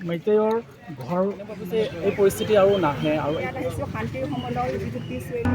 মেইতেইৰ ঘৰ এই পৰিস্থিতি আৰু নাহে আৰু ইয়াত আহিছোঁ শান্তিৰ সমলৰ যিটো পিচ ৰেলী।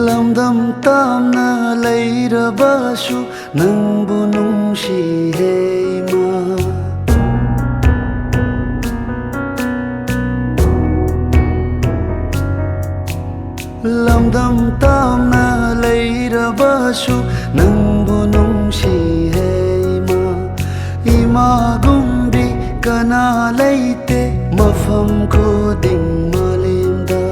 ꯂꯝꯗꯝ ꯇꯥꯝꯅ ꯂꯩꯔꯕꯁꯨ ꯅꯪꯕꯨ ꯅꯨꯡꯁꯤꯍꯦ ꯏꯃꯥ ꯂꯝꯗꯝ ꯇꯥꯝꯅ ꯂꯩꯔꯕꯁꯨ ꯅꯪꯕꯨ ꯅꯨꯡꯁꯤꯍꯦ ꯏꯃꯥ ꯏꯃꯥꯒꯨꯝꯕꯤ ꯀꯅꯥ ꯂꯩꯇꯦ ꯃꯐꯝ ꯈꯨꯗꯤꯡ ꯃꯥꯂꯦꯝꯗ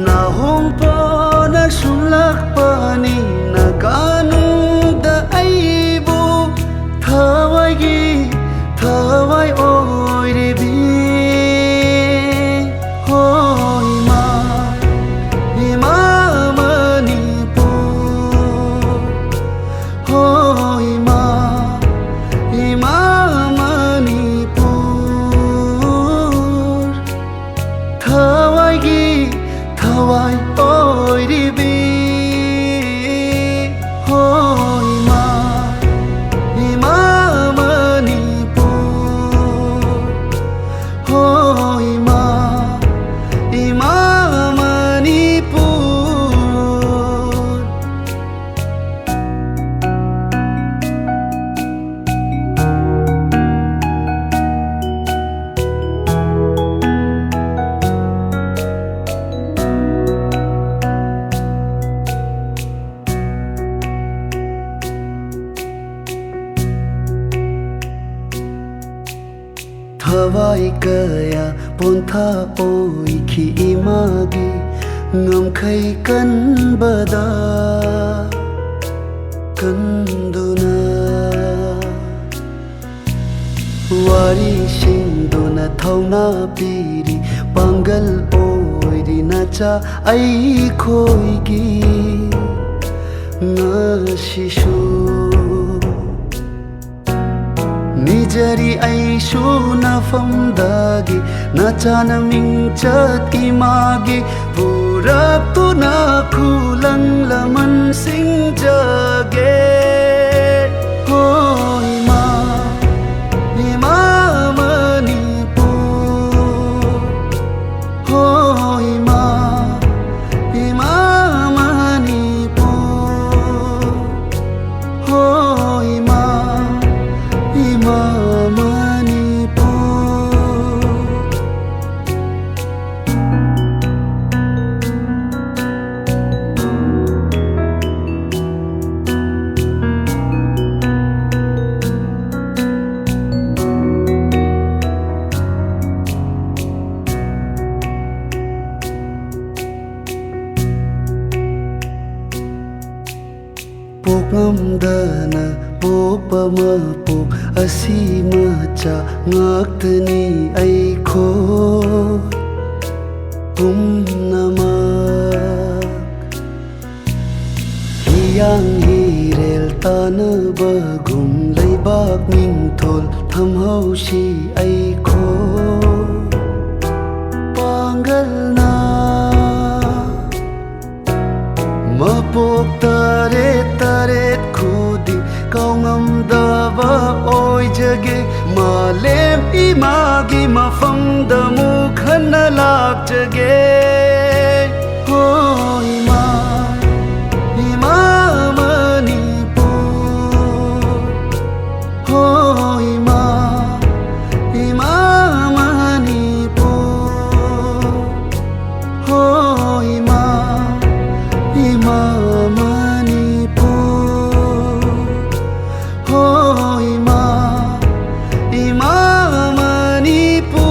ꯅꯥꯍꯣꯡ ꯄꯣꯅ ꯁꯨꯝꯂꯛꯄꯅꯤ ꯅꯥꯒꯥꯅꯨꯡꯗ ꯑꯩꯕꯨ ꯊꯋꯥꯏꯒꯤ ꯊꯋꯥꯏ ꯑꯣꯏꯔꯤꯕꯤ ꯍꯣ ꯏꯃꯥ ꯏꯃꯥ ꯃꯅꯤꯄꯨꯔ ꯍꯣ ꯏꯃꯥ ꯏꯃꯥ ꯃꯅꯤꯄꯨꯔ ꯊꯋꯥꯏꯒꯤ ꯊꯋꯥꯏ ꯑꯣꯏꯔꯤꯕꯤ ꯍꯣ ꯏꯃꯥ ꯏꯃꯥ ꯃꯅꯤꯄꯨꯔ ꯍꯣ ꯏꯃꯥ ꯏꯃꯥ ꯃꯅꯤꯄꯨꯔ ꯊꯋꯥꯏ ꯀꯌꯥ ꯄꯣꯟꯊꯥ ꯑꯣꯏꯈꯤ ꯏꯃꯥꯒꯤ ꯉꯝꯈꯩ ꯀꯟꯕꯗ ꯀꯟꯗꯨꯅ ꯋꯥꯔꯤꯁꯤꯡꯗꯨꯅ ꯊꯧꯅꯥ ꯄꯤꯔꯤ ꯄꯥꯡꯒꯜ ꯑꯣꯏꯔꯤ ꯅꯆꯥ ꯑꯩꯈꯣꯏꯒꯤ ꯉꯁꯤꯁꯨ ꯅꯤꯖꯔꯤ ꯑꯩꯁꯨ ꯅꯐꯝꯗꯒꯤ ꯅꯆꯥꯅ ꯃꯤꯡꯆꯠ ꯏꯃꯥꯒꯤ ꯄꯨꯔꯛꯇꯨꯅ ꯈꯨꯂꯪ ꯂꯃꯟ ꯁꯤꯡꯖꯒꯦ ꯍꯣ ꯏꯃꯥ ꯏꯃꯥ ꯃꯅꯤꯄꯨꯔ ꯍꯣ ꯏꯃꯥ ꯏꯃꯥ ꯃꯅꯤꯄꯨꯔ ꯍꯣ ꯏꯃꯥ ꯏꯃꯥ ꯃꯅꯤꯄꯨꯔ ꯄꯣꯛꯉꯝꯗꯅ ꯄꯣꯛꯄ ꯃꯄꯣꯛ ꯑꯁꯤ ꯃꯆꯥ ꯉꯥꯛꯇꯅꯤ ꯑꯩꯈꯣꯏ ꯄꯨꯝꯅꯃꯛ ꯍꯤꯌꯥꯡ ꯍꯤꯔꯦꯜ ꯇꯥꯅꯕꯒꯨꯝ ꯂꯩꯕꯥꯛ ꯅꯤꯡꯊꯣꯜ ꯊꯝꯍꯧꯁꯤ ꯑꯩꯈꯣꯏ ꯄꯥꯡꯒꯜꯅ ꯃꯄꯣꯛ ꯇꯔꯦꯠ ꯇꯔꯦꯠ ꯈꯨꯗꯤꯡ ꯀꯥꯎꯉꯝꯗꯕ ꯑꯣꯏꯖꯒꯦ ꯃꯥꯂꯦꯝ ꯏꯃꯥꯒꯤ ꯃꯐꯝꯗ ꯑꯃꯨꯛ ꯍꯟꯅ ꯂꯥꯛꯆꯒꯦ ꯍꯣ ꯏꯃꯥ ꯏꯃꯥ ꯃꯅꯤꯄꯨꯔ ꯍꯣ ꯏꯃꯥ ꯏꯃꯥ ꯃꯅꯤꯄꯨꯔ ꯍꯣ ꯏꯃꯥ ꯏꯃꯥ ꯃꯅꯤꯄꯨꯔ ꯍꯣ ꯏꯃꯥ ꯏꯃꯥ ꯃꯅꯤꯄꯨꯔ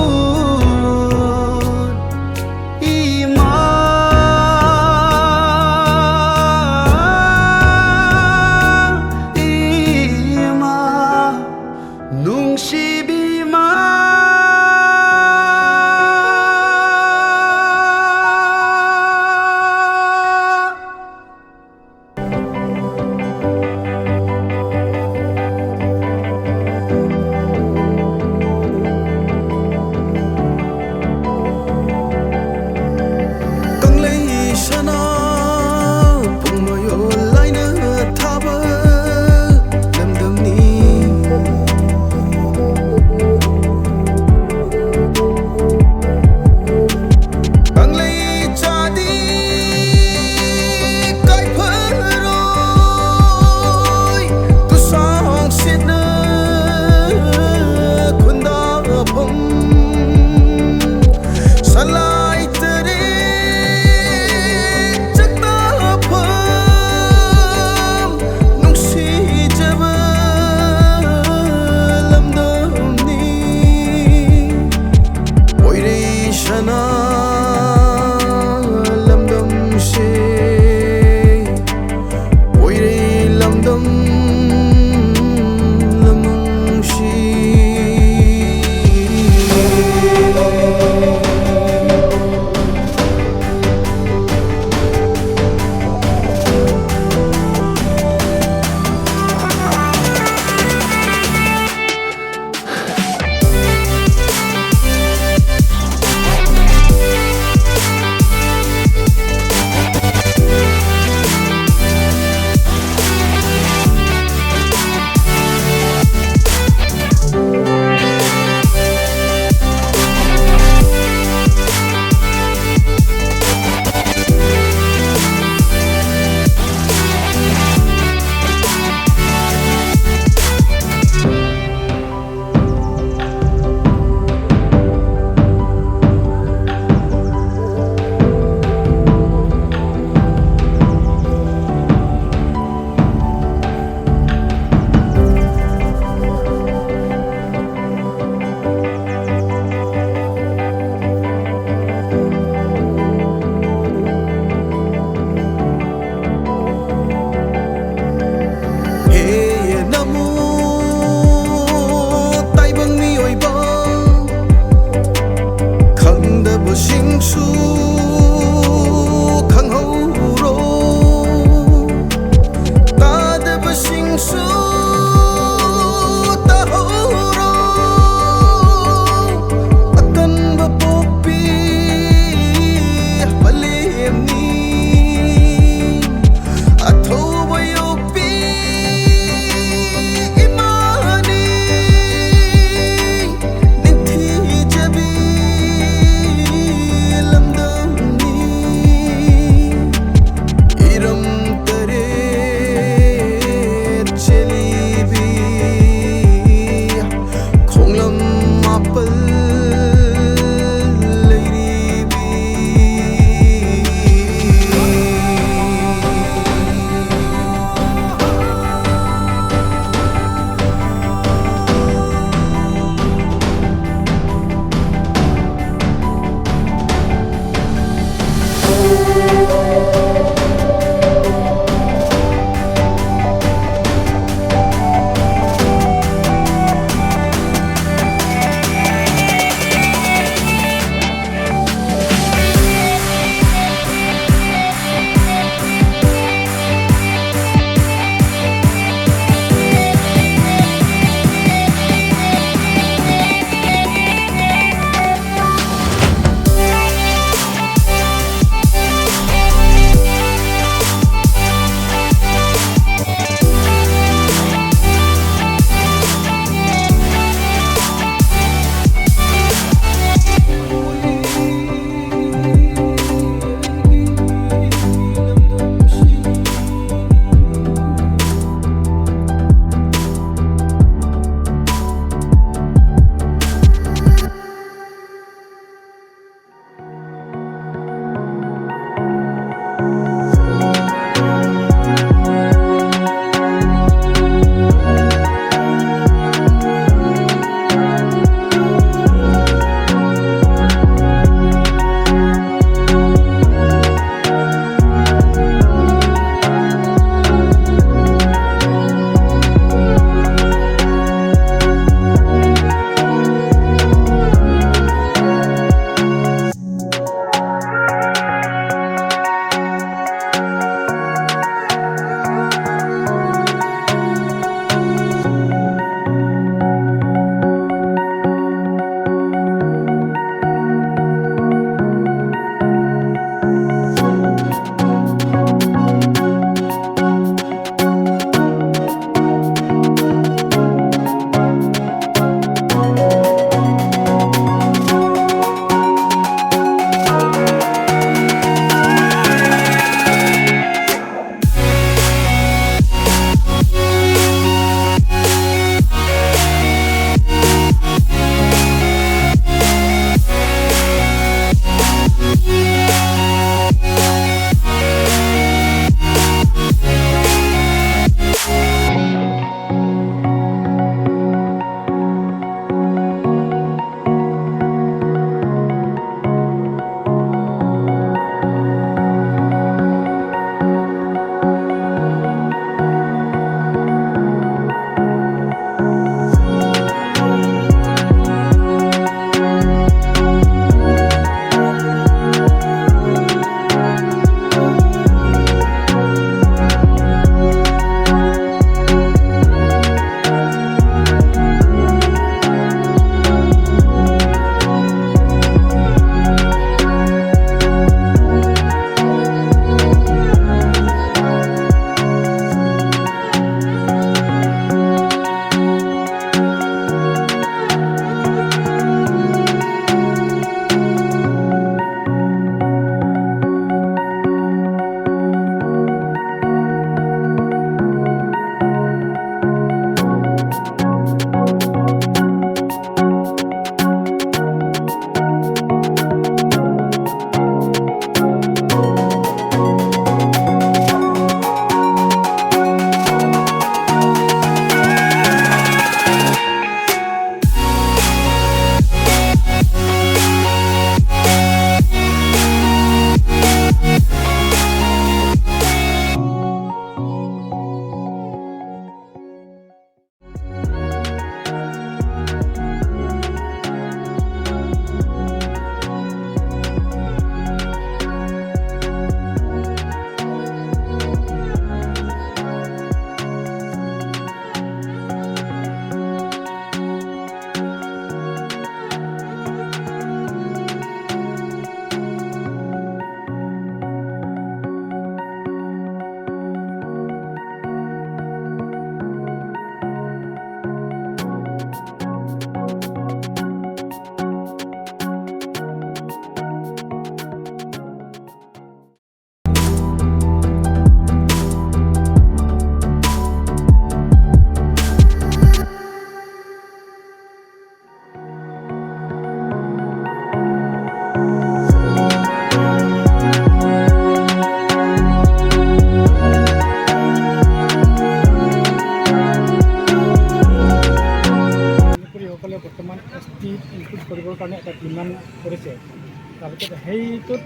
সেইটোত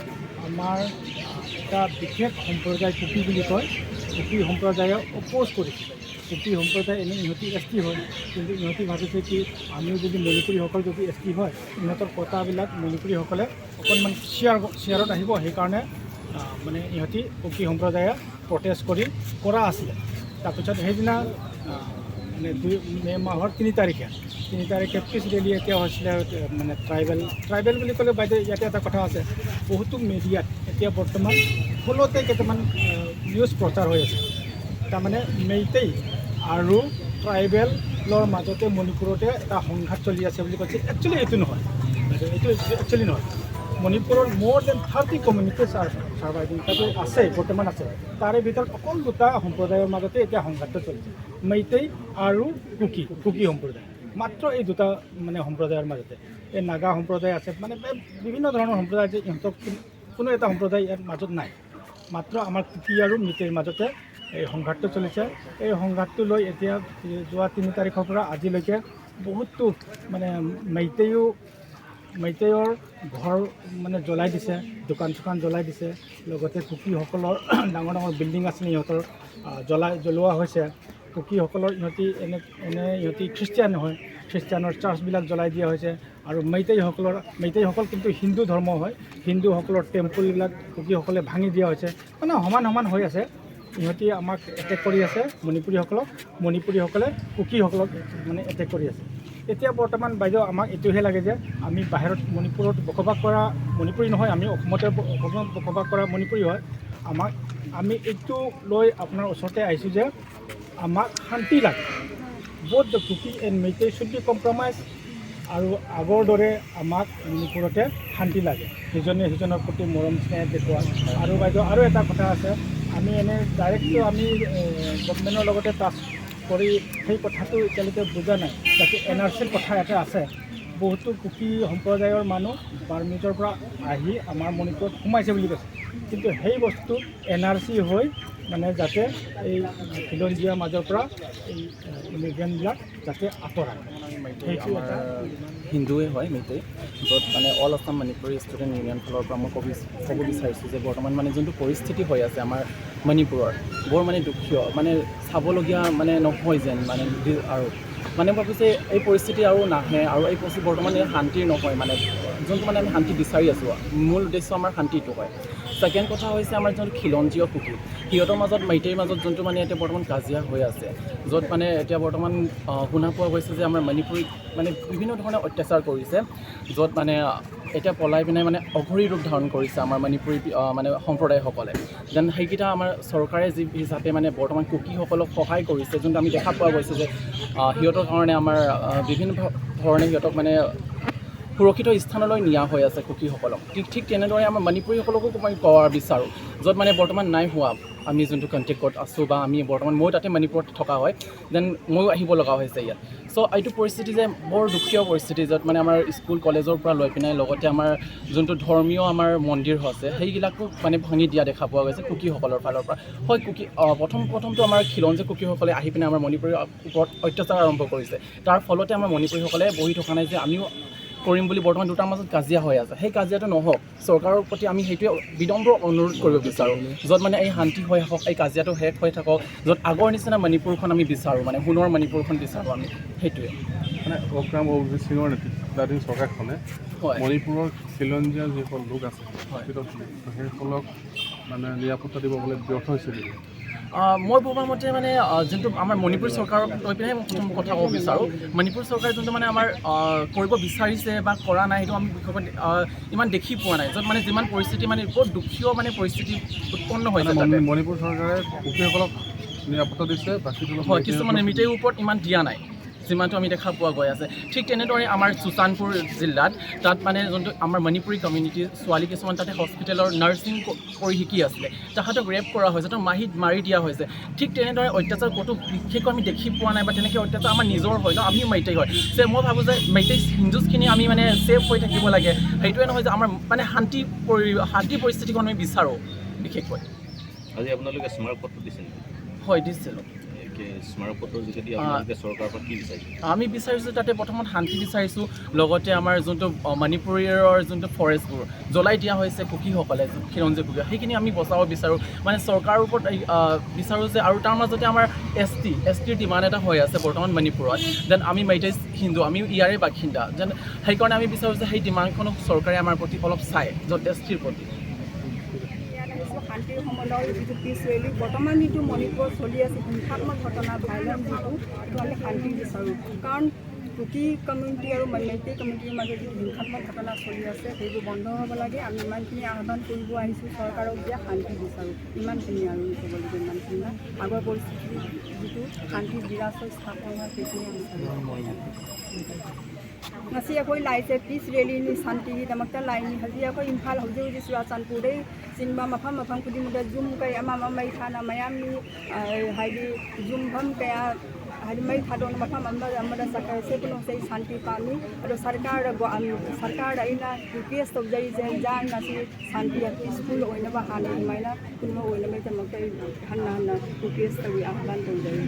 আমাৰ এটা বিশেষ সম্প্ৰদায় কুকি বুলি কয়, কুকি সম্প্ৰদায়ে অপ'জ কৰিছিলে। কুকি সম্প্ৰদায় এনেই ইহঁতি এছ টি হয়, কিন্তু ইহঁতি ভাবিছে কি আমিও যদি মণিপুৰীসকল যদি এছ টি হয়, ইহঁতৰ কোটাবিলাক মণিপুৰীসকলে অকণমান শ্বেয়াৰত আহিব। সেইকাৰণে মানে ইহঁতি কুকি সম্প্ৰদায়ে প্ৰটেষ্ট কৰা আছিলে। তাৰপিছত সেইদিনা মানে 2 মে' মাহৰ 3 তাৰিখে পিচ ৰেলী এতিয়া হৈছিলে। মানে ট্ৰাইবেল বুলি ক'লে বাইদেউ, ইয়াতে এটা কথা আছে। বহুতো মিডিয়াত এতিয়া বৰ্তমান ভুলতে কেইটামান নিউজ প্ৰচাৰ হৈ আছে। তাৰমানে মেইটেই আৰু ট্ৰাইবেলৰ মাজতে মণিপুৰতে এটা সংঘাত চলি আছে বুলি কৈছে। একচুৱেলি এইটো নহয় বাইদেউ, এইটো একচুৱেলি নহয়। মণিপুৰত more than 30 communities are surviving, তাতে আছে, বৰ্তমান আছে। তাৰে ভিতৰত অকল দুটা সম্প্ৰদায়ৰ মাজতে এতিয়া সংঘাতটো চলিছে, মেইটেই আৰু কুকি সম্প্ৰদায়। মাত্ৰ এই দুটা মানে সম্প্ৰদায়ৰ মাজতে। এই নাগা সম্প্ৰদায় আছে, মানে এই বিভিন্ন ধৰণৰ সম্প্ৰদায় আছে। ইহঁতক কোনো এটা সম্প্ৰদায় ইয়াৰ মাজত নাই। মাত্ৰ আমাৰ কুকি আৰু মেইটেইৰ মাজতে এই সংঘাতটো চলিছে। এই সংঘাতটো লৈ এতিয়া যোৱা 3 তাৰিখৰ পৰা আজিলৈকে বহুতো মানে মেইটেইৰ ঘৰ মানে জ্বলাই দিছে, দোকান চোকান জ্বলাই দিছে। লগতে কুকিসকলৰ ডাঙৰ ডাঙৰ বিল্ডিং আছিলে, ইহঁতৰ জ্বলোৱা হৈছে। কুকিসকলৰ ইহঁতি এনে ইহঁতি খ্ৰীষ্টিয়ান হয়, খ্ৰীষ্টিয়ানৰ চাৰ্চবিলাক জ্বলাই দিয়া হৈছে। আৰু মেইটেইসকল কিন্তু হিন্দু ধৰ্ম হয়, হিন্দুসকলৰ টেম্পলবিলাক কুকিসকলে ভাঙি দিয়া হৈছে। মানে সমান সমান হৈ আছে। ইহঁতি আমাক এটেক কৰি আছে মণিপুৰীসকলক, মণিপুৰীসকলে কুকিসকলক মানে এটেক কৰি আছে। এতিয়া বৰ্তমান বাইদেউ, আমাক এইটোহে লাগে যে আমি বাহিৰত মণিপুৰত বসবাস কৰা মণিপুৰী নহয়, আমি অসমত বসবাস কৰা মণিপুৰী হয়। আমি এইটো লৈ আপোনাৰ ওচৰতে আহিছোঁ যে আমাক শান্তি লাগে। Both the Kuki and Meitei should be compromise আৰু আগৰ দৰে আমাক মণিপুৰতে শান্তি লাগে, সিজনে সিজনৰ প্ৰতি মৰম স্নেহ দেখুওৱা। আৰু বাইদেউ, আৰু এটা কথা আছে। আমি এনে ডাইৰেক্টটো আমি গভমেণ্টৰ লগতে টাচ কৰি সেই কথাটো এতিয়ালৈকে বুজা নাই। যাতে এন আৰ চিৰ কথা এটা আছে। বহুতো কুকি সম্প্ৰদায়ৰ মানুহ বাৰ্মিজৰ পৰা আহি আমাৰ মণিপুৰত সোমাইছে বুলি কৈছে। কিন্তু সেই বস্তু এন আৰ চি হৈ মানে যাতে এই খিলঞ্জীয়াৰ মাজৰ পৰা এই ইমিগ্ৰেণ্টবিলাক যাতে আঁতৰায়, সেইটো এটা। হিন্দুৱে হয় মেইটেই, য'ত মানে all Assam Manipuri student union ফালৰ পৰা মই ক'ব বিচাৰিছোঁ যে বৰ্তমান মানে যোনটো পৰিস্থিতি হৈ আছে আমাৰ মণিপুৰৰ, বৰ মানে দুখীয়, মানে চাবলগীয়া মানে নহয় যেন মানে আৰু মানে মই ভাবোঁ যে এই পৰিস্থিতি আৰু নাহে আৰু এই পৰিস্থিতি বৰ্তমান এই শান্তিৰ নহয়, মানে যোনটো মানে আমি শান্তি বিচাৰি আছোঁ, মূল উদ্দেশ্য আমাৰ শান্তিটো হয়। ছেকেণ্ড কথা হৈছে আমাৰ যোনটো খিলঞ্জীয় কুকি, সিহঁতৰ মাজত, মেইটেইৰ মাজত যোনটো মানে এতিয়া বৰ্তমান কাজিয়া হৈ আছে, য'ত মানে এতিয়া বৰ্তমান শুনা পোৱা গৈছে যে আমাৰ মণিপুৰীত মানে বিভিন্ন ধৰণে অত্যাচাৰ কৰিছে, য'ত মানে এতিয়া পলাই পিনে মানে অঘৰী ৰূপ ধাৰণ কৰিছে আমাৰ মণিপুৰী মানে সম্প্ৰদায়সকলে। যেন সেইকেইটা আমাৰ চৰকাৰে যি হিচাপে মানে বৰ্তমান কুকিসকলক সহায় কৰিছে, যোনটো আমি দেখা পোৱা গৈছে যে সিহঁতৰ কাৰণে আমাৰ বিভিন্ন ধৰণে সিহঁতক মানে সুৰক্ষিত স্থানলৈ নিয়া হৈ আছে কুকিসকলক। ঠিক তেনেদৰে আমাৰ মণিপুৰীসকলকো মই ক'ব বিচাৰোঁ, য'ত মানে বৰ্তমান নাই হোৱা। আমি যোনটো কণ্টেক্টত আছোঁ বা আমি বৰ্তমান ময়ো তাতে মণিপুৰত থকা হয়, then ময়ো আহিব লগা হৈছে ইয়াত। চ' এইটো পৰিস্থিতি যে বৰ দুখীয়া পৰিস্থিতি, য'ত মানে আমাৰ স্কুল কলেজৰ পৰা লৈ পিনে লগতে আমাৰ যোনটো ধৰ্মীয় আমাৰ মন্দিৰ আছে, সেইবিলাকো মানে ভাঙি দিয়া দেখা পোৱা গৈছে কুকিসকলৰ ফালৰ পৰা। হয়, কুকি প্ৰথম প্ৰথমটো আমাৰ খিলঞ্জীয়া কুকিসকলে আহি পিনে আমাৰ মণিপুৰীৰ ওপৰত অত্যাচাৰ আৰম্ভ কৰিছে। তাৰ ফলতে আমাৰ মণিপুৰীসকলে বহি থকা নাই যে আমিও কৰিম বুলি। বৰ্তমান দুটাৰ মাজত কাজিয়া হৈ আছে। সেই কাজিয়াটো নহওক, চৰকাৰৰ প্ৰতি আমি সেইটোৱে বিনম্ৰ অনুৰোধ কৰিব বিচাৰোঁ, য'ত মানে এই শান্তি হৈ থাকক, এই কাজিয়াটো শেষ হৈ থাকক, য'ত আগৰ নিচিনা মণিপুৰখন আমি বিচাৰোঁ, মানে সোণৰ মণিপুৰখন বিচাৰোঁ আমি, সেইটোৱে। মানে অক্ৰাম অভিজিৎ সিঙৰ নেতৃত্বাধীন চৰকাৰখনে মণিপুৰৰ খিলঞ্জীয়া যিসকল লোক আছে, সেইসকলক মানে নিৰাপত্তা দিবলৈ ব্যৰ্থ হৈছে নেকি? মই ভবা মতে মানে যোনটো আমাৰ মণিপুৰ চৰকাৰক লৈ পিনে মই প্ৰথম কথা ক'ব বিচাৰোঁ। মণিপুৰ চৰকাৰে যোনটো মানে আমাৰ কৰিব বিচাৰিছে বা কৰা নাই, সেইটো আমি বিশেষকৈ ইমান দেখি পোৱা নাই, য'ত মানে যিমান পৰিস্থিতি মানে বৰ দুখীয় মানে পৰিস্থিতি উৎপন্ন হৈছে মানে তাতে। মণিপুৰ চৰকাৰে কুকিসকলক নিৰাপত্তা দিছে, বাকী হয়, কিছুমানে মেইটেইৰ ওপৰত ইমান দিয়া নাই, যিমানটো আমি দেখা পোৱা গৈ আছে। ঠিক তেনেদৰে আমাৰ চুচানপুৰ জিলাত তাত মানে যোনটো আমাৰ মণিপুৰী কমিউনিটিৰ ছোৱালী কিছুমান তাতে হস্পিটেলৰ নাৰ্ছিং কৰি শিকি আছিলে, তাহাঁতক ৰেপ কৰা হৈছে, তাহাঁতক মাহিত মাৰি দিয়া হৈছে। ঠিক তেনেদৰে অত্যাচাৰ ক'তো বিশেষকৈ আমি দেখি পোৱা নাই বা তেনেকৈ অত্যাচাৰ আমাৰ নিজৰ হয় ন, আমিও মেইটেই হয় যে মই ভাবোঁ যে মেইটেই হিন্দুজখিনি আমি মানে ছেফ হৈ থাকিব লাগে। সেইটোৱে নহয় যে আমাৰ মানে শান্তি পৰিস্থিতিখন আমি বিচাৰোঁ বিশেষকৈ। আজি আপোনালোকে স্মাৰক পত্ৰ দিছে নেকি? হয়, দিছিলোঁ। স্মাৰক পত্ৰৰ যোগেদি আপোনালোকে চৰকাৰৰ পৰা কি বিচাৰিছে? আমি বিচাৰিছোঁ তাতে প্ৰথমত শান্তি বিচাৰিছোঁ, লগতে আমাৰ যোনটো মণিপুৰৰ যোনটো ফৰেষ্টবোৰ জ্বলাই দিয়া হৈছে কুকিসকলে, খিলঞ্জীয়া কুকি, সেইখিনি আমি বচাব বিচাৰোঁ। মানে চৰকাৰৰ ওপৰত বিচাৰোঁ যে, আৰু তাৰ মাজতে আমাৰ এছ টিৰ ডিমাণ্ড এটা হৈ আছে বৰ্তমান মণিপুৰত। Then আমি মেইটেই হিন্দু, আমিও ইয়াৰে বাসিন্দা। Then সেইকাৰণে আমি বিচাৰোঁ যে সেই ডিমাণ্ডখনক চৰকাৰে আমাৰ প্ৰতি অলপ চায়, য'ত এছ টিৰ প্ৰতি। ইয়াত আহিছোঁ শান্তিৰ সমলৰ যিটো পিচ ৰেলী। বৰ্তমান যিটো মণিপুৰত চলি আছে হিংসাত্মক ঘটনা, ভাইলেঞ্চ যিটো, সেইটো আমি শান্তি বিচাৰোঁ। কাৰণ কুকি কমিউনিটি আৰু মেইটেই কমিউনিটিৰ মাজত যিটো হিংসাত্মক ঘটনা চলি আছে, সেইবোৰ বন্ধ হ'ব লাগে। আমি ইমানখিনি আহ্বান কৰিব আহিছোঁ চৰকাৰক যে শান্তি বিচাৰোঁ। ইমানখিনি আৰু ক'বলগীয়া ইমানখিনি। আগৰ পৰিস্থিতি যিটো শান্তি বিৰাজ স্থাপন হয়, সেইখিনিয়ে বিচাৰোঁ। ꯉꯁꯤ ꯑꯩꯈꯣꯏ ꯂꯥꯛꯏꯁꯦ ꯄꯤꯁ ꯔꯦꯂꯤꯅꯤ, ꯁꯥꯟꯇꯤꯒꯤꯗꯃꯛꯇ ꯂꯥꯛꯏꯅꯤ꯫ ꯍꯧꯖꯤꯛ ꯑꯩꯈꯣꯏ ꯏꯝꯐꯥꯜ ꯍꯧꯖꯤꯛ ꯍꯧꯖꯤꯛ ꯆꯨꯔꯥꯆꯥꯟꯄꯨꯔꯗꯩ ꯆꯤꯡꯕ ꯃꯐꯝ ꯃꯐꯝ ꯈꯨꯗꯤꯡꯃꯛꯇ ꯖꯨꯝ ꯀꯩ ꯑꯃ ꯑꯃ ꯃꯩ ꯊꯥꯅ ꯃꯌꯥꯝ ꯃꯤ ꯍꯥꯏꯗꯤ ꯖꯨꯝꯐꯝ ꯀꯌꯥ ꯍꯥꯏꯗꯤ ꯃꯩ ꯊꯥꯗꯣꯛꯅ ꯃꯐꯝ ꯑꯃꯗ ꯑꯃꯗ ꯆꯠꯈ꯭ꯔꯦ꯫ ꯄꯨꯝꯅꯃꯛꯁꯦ ꯑꯩ ꯁꯥꯟꯇꯤ ꯄꯥꯝꯃꯤ꯫ ꯑꯗꯣ ꯁꯔꯀꯥꯔꯗ ꯑꯩꯅ ꯔꯤꯀ꯭ꯋꯦꯁ ꯇꯧꯖꯔꯤꯁꯦ, ꯉꯁꯤ ꯁꯥꯟꯇꯤ ꯄꯤꯁꯐꯨꯜ ꯑꯣꯏꯅꯕ, ꯍꯥꯟꯅ ꯑꯗꯨꯃꯥꯏꯅ ꯄꯨꯟꯕ ꯑꯣꯏꯅꯕꯒꯤꯗꯃꯛꯇ ꯑꯩ ꯍꯟꯅ ꯍꯟꯅ ꯔꯤꯀ꯭ꯋꯦꯁ ꯇꯧꯏ, ꯑꯍ꯭ꯋꯥꯟ ꯇꯧꯖꯔꯤ꯫